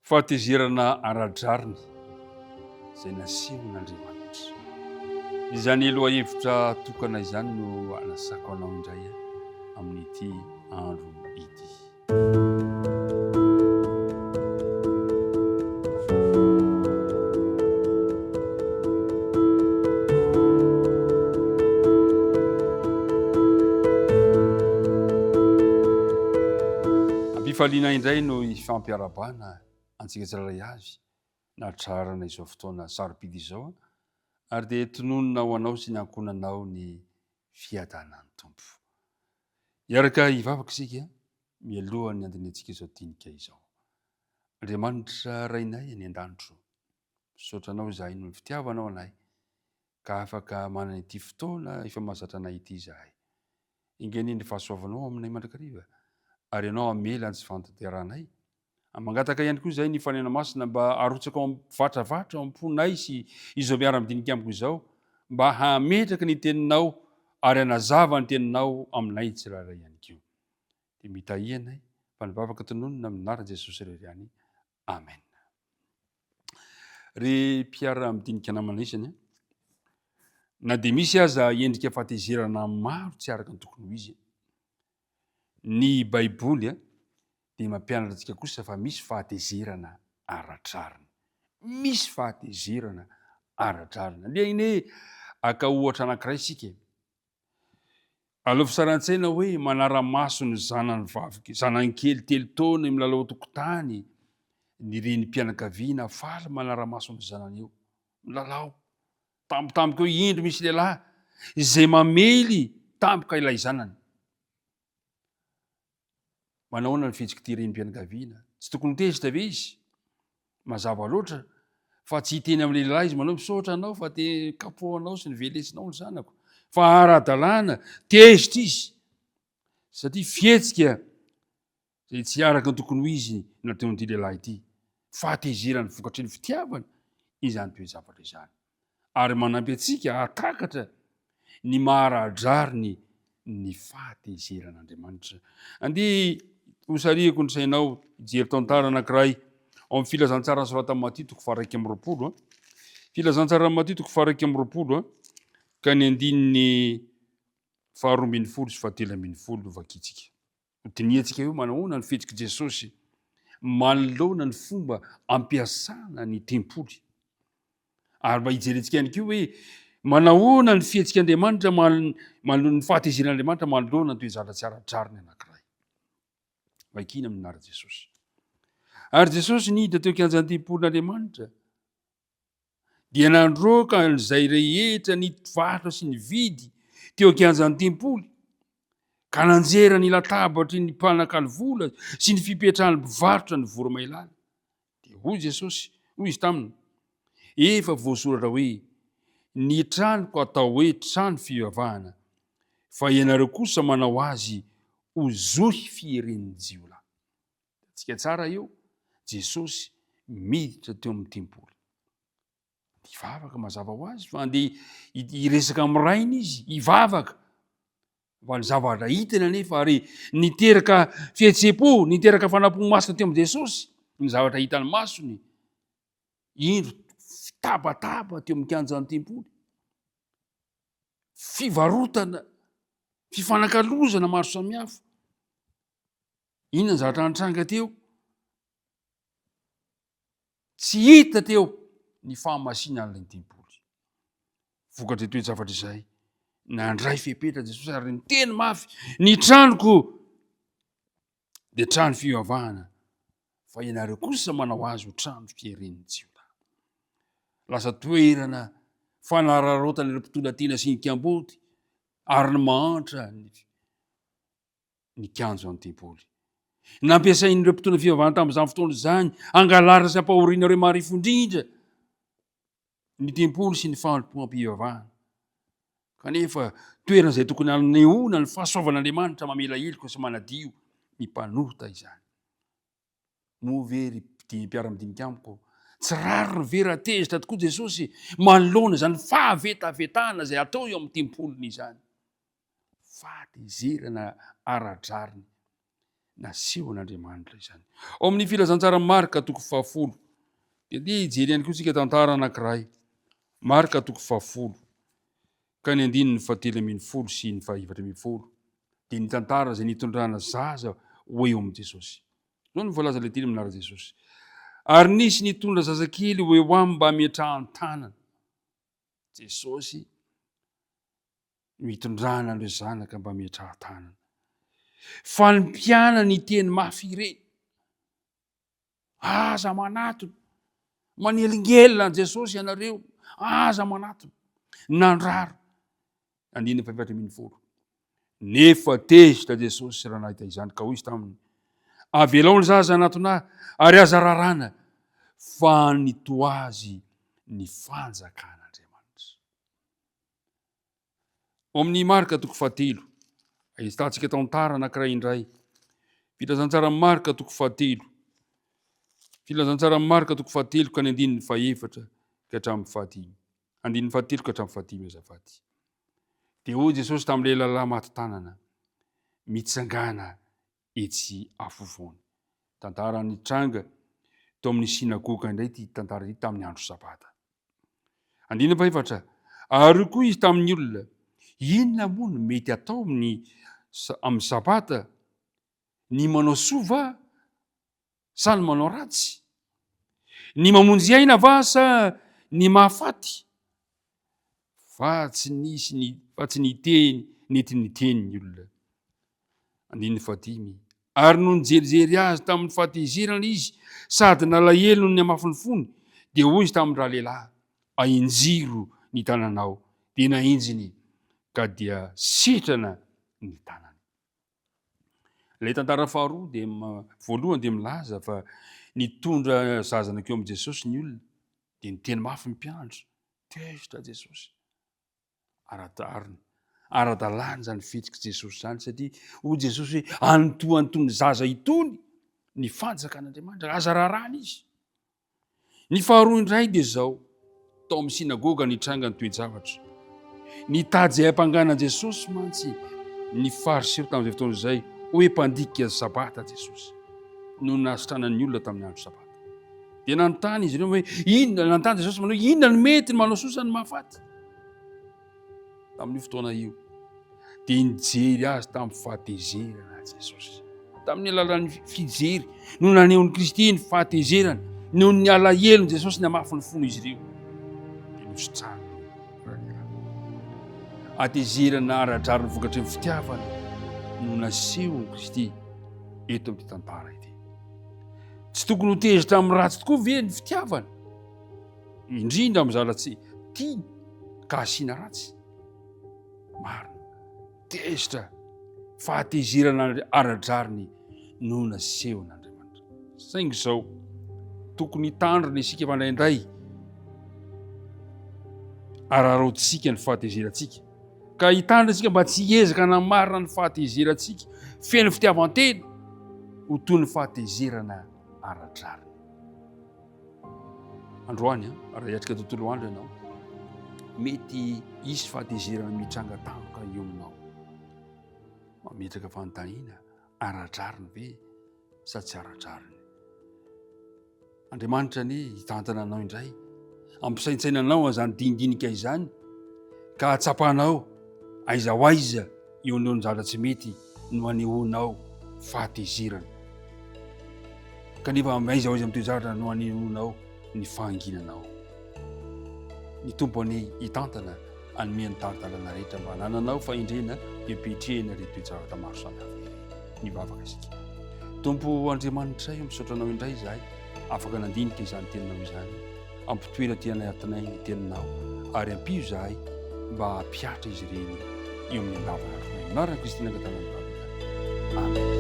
Fahatezerana ara-drariny izay nasehon'Andriamanitra. Izany lohahevitra tokana izany no anasako anao indray amin'ity andro ity. Am-pifaliana indray no ifampiarabana antsika tsirairay avy nahatrarana izao fotoana sarobidy izao ary dia tononina ho anao sy ny ankohonanao ny fiadanan'ny Tompo. Hiaraka hivavaka isika mialohan'ny handinihantsika izao dinika izao. Andriamanitra Rainay any an-danitro, misaotra Anao izahay noho ny fitiavanao anay ka afaka manana ity fotoana efa mahazatra anay ity izahay. Enga anie ny fahasoavanao aminay mandrakariva ary Ianao hamela ny tsy fahantanterahanay Mangataka ihany koa izahay ny Fanena Masina mba harotsaka ao am-vatravatra ao am-ponay sy izao miara-midinika amiko izao mba hametraka ny Teninao ary hanazava ny Teninao aminay tsirairay ihany koa. Dia mitahia anay fa ny vavaka tononina amin'ny anaran'i Jesosy irery ihany. Amen. Ry mpiara-midinika namana isany, na dia misy aza endrika fahatezerana maro tsy araka ny tokony ho izy, Ny Baiboly dia mampianatra antsika kosa fa misy fahatezerana ara-drariny. Misy fahatezerana ara-drariny. Andeha anie haka ohatra anankiray isika e. Aleovy sary an-tsaina hoe manara-maso ny zanany vavy, zanany kely telo taona milalao an-tokotany ny renim-pianakaviana faly manara-maso ny zanany eo. Milalao. Tampotampoka eo indro misy lehilahy izay mamely tampoka ilay zanany. Manahoana ny fihetsik'ity renim-pianakaviana? Tsy tokony ho tezitra ve izy? Mazava loatra fa tsy hiteny amin'ny lehilahy izy manao misaotra anao fa te kapohanao sy ny velesinao ny zanako. Fa ara-dalàna, tezitra izy satria fihetsika izay tsy araka ny tokony ho izy nataon'ity lehilahy ity. Fahatezerany vokatry ny fitiavana izany toe-javatra izany. Ary manampy antsika hahatakatra ny maha ara-drariny ny fahatezeran'Andriamanitra. Andeha hosarihako ny sainao hijery tantara anankiray ao amin'ny filazantsara nosoratan'i Matio toko faha-21. Filazantsaran'i Matio toko faha-21 ka ny andininy faha-12 sy faha-13 no vakintsika. Hodinihantsika eo manahoana ny fihetsik'i Jesosy manoloana ny fomba ampiasana ny tempoly. Ary mba hijerentsika ihany koa hoe manahoana ny fihetsik'Andriamanitra manoloana ny fahatezeran'Andriamanitra manoloana ny toe-javatra tsy ara-drariny anankiray. Vakiana amin'ny anaran'i Jesosy. Ary Jesosy niditra teo kianjan'ny tempolin'Andriamanitra dia nandroaka an'izay rehetra nivarotra sy nividy teo an-kianjan'ny tempoly, ka nanjera ny latabatry ny mpanakalo vola sy ny fipetrahan'ny mpivarotra ny voromailala. Dia hoy Jesosy, hoy izy taminy, Efa voasoratra hoe, Ny tranoko atao hoe trano fivavahana, fa ianareo kosa manao azy ho zohy fieren'ny jiolahy. Hitantsika tsara eo, Jesosy miditra teo amin'ny tempoly. Hivavaka mazava ho azy fa andeha hiresaka amin'ny rainy izy, hivavaka. Fa ny zavatra hitany anefa ary niteraka fihetseham-po, niteraka fanampo masina teo amin'i Jesosy, ny zavatra hitan'ny masony. Indro fitabataba teo amin'ny kianjan'ny tempoly. Fivarotana, fifanakalozana maro samihafa. Inona ny zavatra nitranga teo? Tsy hita teo ny fahamasinan'ilay tempoly. Vokatry toe-javatra izay, nandray fepetra Jesosy ary niteny mafy, ny tranoko dia trano fivavahana, fa ianareo kosa manao azy ho trano fieren'ny jiolahy. Lasa toerana fanararaotana ireo mpitondra tena sy ny kamboty ary ny mahantra ny ny kianjo an'ny tempoly. Nampiasain'ireo mpitondra fivavahana tamin'izany fotoana izany hangalarina sy hampahoriana ireo marefo indrindra ny tempoly sy ny fanompoam-pivavahana. Kanefa toerana izay tokony hanehoana ny fahasoavan'Andriamanitra mamela heloka sy manadio ny mpanota izany. Moa ve ry mpiara-midinika amiko, tsy rariny ve raha tezitra tokoa Jesosy manoloana izany fahavetavetana izay atao eo amin'ny tempoliny izany? Fahatezerana ara-drariny. Nasehon'Andriamanitra izany. Ao amin'ny filazantsara Marka toko fahafolo dia ndeha hijery ihany koa isika tantara anankiray. Marka toko fahafolo ka ny andininy fahatelo ambin'ny folo sy ny fahaefatra ambin'ny folo dia ny tantara izay nitondrana zaza ho eo amin'i Jesosy. Izao no voalaza ilay teny amin'ny anaran'i Jesosy. Ary nisy nitondra zazakely ho eo aminy mba hametrahan-tanana. Jesosy no hitondrana an'ireo zanaka mba hametrahan-tanana. Fa ny mpianany niteny mafy ireny. Aza manatona. Manelingelina an'i Jesosy ianareo. Aza manatona. Nandrara. Andininy faha-14. Nefa tezitra Jesosy raha nahita izany ka hoy izy taminy, Avelao ny zaza hanatona ahy, ary aza raràna, fa ny toa azy ny fanjakan'Andriamanitra. Ao amin'ny Marka toko fahatelo, ahitantsika tantara anankiray indray. Filazantsaran'i Marka toko fahatelo. Filazantsaran'i Marka toko fahatelo ka ny andininy fahefatra ka hatramin'ny fahadimy. Andininy fahatelo ka hatramin'ny fahadimy azafady. Dia hoy Jesosy tamin'ilay lehilahy maty tanana, Mitsangàna etsy afovoany. Tantara nitranga tao amin'ny synagoga indray ity tantara ity tamin'ny andro sabata. Andininy fahefatra, Ary hoy koa izy tamin'ny olona, Inona moa no mety atao amin'ny amin'ny sabata? Ny manao soa va sa ny manao ratsy? Ny mamonjy aina va sa ny mahafaty? Fa tsy nisy ny fa tsy niteny nety niteny ny olona. Andininy fahadimy. Ary nony nijerijery azy tamin'ny fahatezerana izy sady nalahelo noho ny hamafin'ny fony, dia hoy izy tamin-dralehilahy, Ahinjiro ny tananao. Dia nahinjiny, ka dia sitrana ny tanany. Ilay tantara faharoa dia voalohany dia milaza fa nitondra zaza nankeo amin'i Jesosy ny olona, dia niteny mafy ny mpiandry, tezitra Jesosy. Ara-drariny, ara-dalàna izany fihetsik'i Jesosy izany satria hoy Jesosy hoe antoanton'ny zaza itony ny fanjakan'Andriamanitra, aza raràna izy. Ny faharoa indray dia izao, tao amin'ny synagoga nitranga ny toe-javatra. Nitady izay hampangana an'i Jesosy mantsy ny Fariseo tamin'izay fotoana izay hoe mpandika Sabata Jesosy, noho ny nahasitranan'ny olona tamin'ny andro Sabata. Dia nanontany izy ireo hoe inona, nanontany Jesosy manao hoe inona no mety ny manao soa sa ny mahafaty? Tamin'io fotoana io dia nijery azy tamin'ny fahatezerana Jesosy. Tamin'ny alalan'ny fijery no nanehoan'i Kristy ny fahatezerany, noho ny alahelon'i Jesosy namafy ny fony izy ireo. Dia nositrany ralehilahy. Hatezerana ara-drariny vokatry ny fitiavana no nasehon'i Kristy eto amin'ity tantara ity. Tsy tokony ho tezitra amin'ny ratsy tokoa ve ny fitiavana? Indrindra amin'ny zala tsy tia ka asiana ratsy. Marina. Tezitra. Fahatezerana ara-drariny no nasehon'Andriamanitra. Saingy izao, tokony hitandrina isika fa indraindray araraotintsika ny fahatezerantsika. Ka hitandrina isika mba tsy hiezaka hanamarina ny fahatezerantsika feno fitiavan-tena ho toy ny fahatezerana ara-drariny. Androany, raha hiatrika tontolo andro ianao, mety hisy fahatezerana mitranga tampoka eo aminao. Mametraka fanontaniana, ara-drariny ve sa tsy ara-drariny? Andriamanitra anie hitantana anao indray, ampisaintsaina anao an'izany dinidinika izany, ka hatsapanao aiza ho aiza eo anoloan'ny zavatra tsy mety no anehoanao fahatezerana. Kanefa aiza ho aiza amin'ny toe-javatra no anehoanao ny fahanginanao. Ny Tompo anie hitantana hanome ny tari-dalana rehetra mba hanananao fahendrena eo am-piatrehana ireo toe-javatra maro samihafa ireo. Mivavaka isika. Tompo Andriamanitray, misaotra anao indray izahay afaka nandinika izany teninao izany. Ampitoera aty anatinay ny teninao ary ampio izahay mba hampihatra izy ireny eo amin'ny andavanandronay. Anaran'i Kristy nangatahana ny vavaka. Amen.